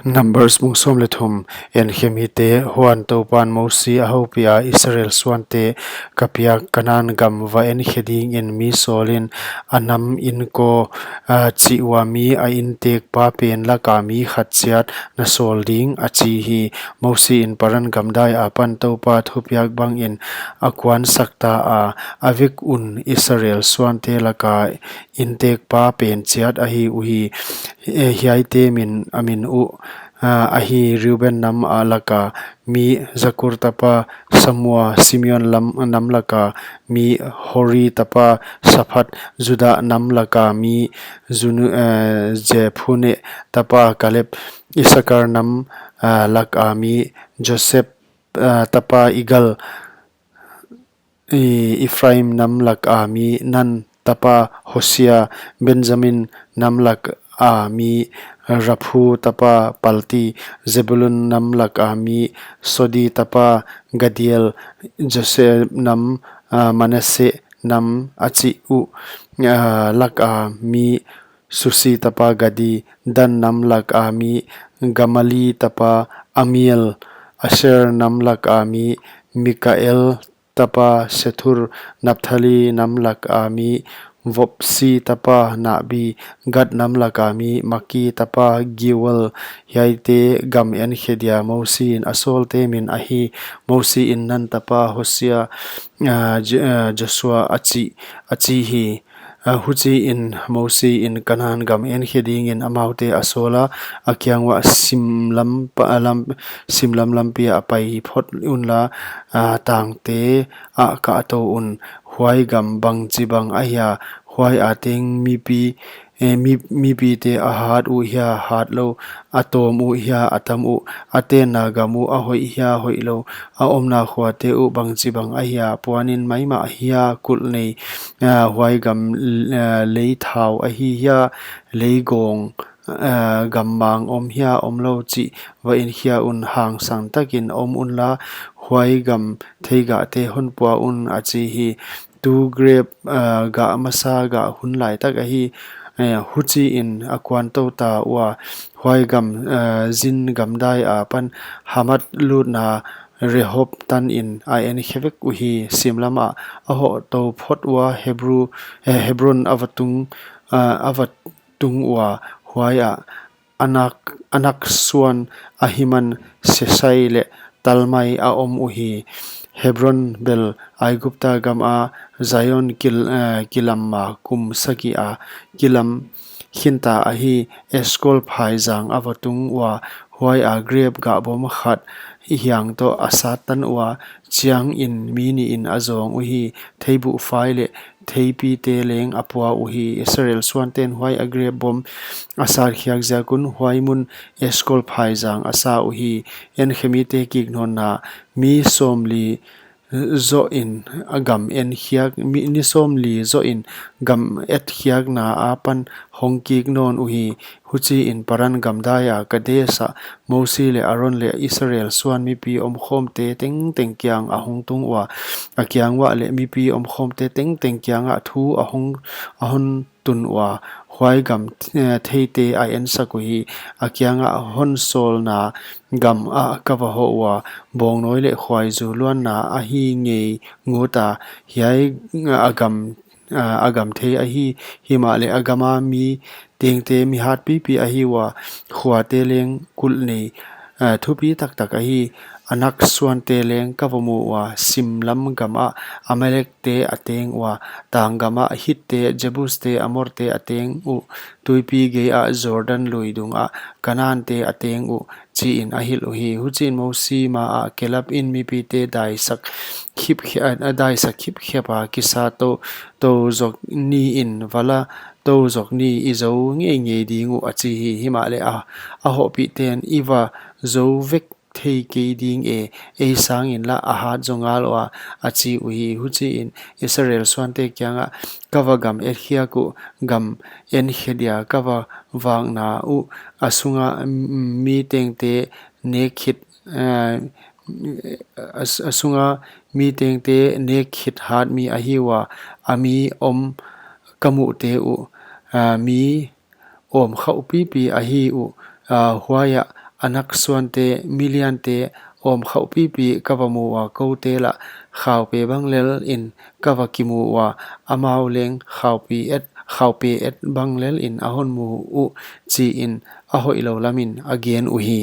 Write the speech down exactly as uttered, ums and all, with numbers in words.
Numbers bung sawm leh thum. Enkhe mite. Huan Toupan Mosi a houpih a, Israel suante, ka piak Kanan gam va enkhe dingin mi sawlin, a nam inkaw, ah, chih ua mi a intekpa pen laka mi khat chiat na sawl ding, a chi hi. Mosi in Paran gamdai apan Toupa thupiak bangin a kuansak ta a, a vek un Israel suante laka intekpa pen chiat ahi uhi. Eh, hiaite min a min uh, ah, ahi: Reuben nam a laka mi Zakur tapa Samua, Simeon lam, nam laka mi Hori tapa Saphat, Juda nam laka mi Zunu, eh, Jephune tapa Kaleb, Isakar nam, ah, laka mi Joseph, ah, tapa Igal, I-, Ephraim nam laka mi Nun tapa Hosia, Benjamin nam laka mi Raphu tapa Palti, Zebulun nam laka mi Sodi tapa Gadiel, Joseph nam, ah, Manase nam a chih uh, ah, laka mi Susi tapa Gadi, Dan nam laka mi Gamali tapa Amiel, Asher nam laka mi Mikael tapa Sethur, Naphtali nam laka mi Vopsi tapa Nahbi, Gad nam laka mi Maki tapa Giwal. Hiaite gam enkhe dia Mosi in a sawlte min ahi. Mosi in Nun tapa Hosia, ah, J-, ah, Joshua a chi, a chi hi. Ah, huchiin Mosi in Kanan gam enkhe dingin amaute a sawl a, a kiang uah, Sim lam pa, lam, sim lam lampi a pai phot unla, ah, tangte ah kah tou un. Huai gam bangchibang ahia, huai a teng mipi, eh, mi, mipite a hat uh hia, hat lou, a tawm uh hia, a tam uh, a tenna gam uh a hoih hia, hoih lou, a omna khuate uh bangchibang ahia, puanin maimah hia, kulh nei, ah, huai gam, ah, lei thau ahi hia, lei gawng, ah, gammang om hia, om lou chih va enkhia un. Hangsan takin om unla, huai gam theigahte hon pua un, a chi hi. Tu grep, ah, gah masa gah hun laitak ahi. Eh, huchiin a kuan tou ta ua, huai gam, ah, Zin gamdai apan Hamat lutna Rehob tanin a enkhe vek uhi. Sim lam ah a hoh tou phot ua Hebru, eh, Hebron a va tung, ah, a va tung ua, huai ah Anak, Anak suan Ahiman, Sesai leh Talmai a om uhi. Hebron bel Aigupta gam a Zion kil-, eh, kilam ma kum sagih a kilam khinta ahi. Eskol phaizang a va tung ua, huai a grep gah bawm khat hiang toh a sat tan ua, chiangin mi nihin a zawng uhi. Theibuhfai leh theipite leng a pua uhi. Israel suanten huai a grep bawm a sat khiak ziak un huai mun Eskol phaizang a sa uhi. Enkhe mite kiknawnna. Mi sawmli zohin a gam enkhiak, mi, ni sawmli zohin gam etkhiakna apan hong kiknawn uhi. Huchiin Paran gamdai a Kades ah Mosi leh Aron leh Israel suan mipi omkhawmte tengteng kiang a hong tung ua, a kiang uah leh mipi omkhawmte tengteng kiangah thu a hong, a hon tun ua, huai gam, eh, theite a ensak uhi. A kiangah, hon sawlna gam ah ka va hoh ua, bawngnawi leh khuaizu luanna ahi ngei ngut a, hiai a gam, ah, a gam thei ahi. Himahleh a gam a mi tengte mi hat pipi ahi ua, khuate leng kulh nei, ah, thupi taktak ahi. Anak suante leng ka va mu ua, sim lam gam ah Amalekte a teng ua, tang gam ah Hitte, Jebuste, Amorte a teng uh, tuipi gei ah Jordan lui dung ah Kanante a teng uh, chiin a hilh uhi. Huchiin Mosi ma ah Kaleb in mipite daisak khipkhe-, a, a daisak khipkhep a, kisa tou, tou zok ni in va la, tou zok ni i zou ngeingei ding uh, a chi hi. Himahleh a, a hoihpihten, i va zou vek thei kei ding e, ei sangin lah a hat zaw ngal ua, a chi uhi. Huchiin Israel suante kiangah, ka va gam etkhiak uh, gam enkhe dia ka va vakna uh, a sunga, mm, mi tengte nek khit, eh, a, a sunga mi tengte nek khit hat mi ahi ua, a mi om ka muhte uh, ah, mi awm khauh pipi ahi uh, ah, huai ah Anak suante, mi liante, awm khauhpipi ka va mu ua, koute lah khaupe bang lelin ka va kimu ua, amau leng khaupe et bang lelin a hon mu uh, chiin, a hoihlou lamin a gen uhi.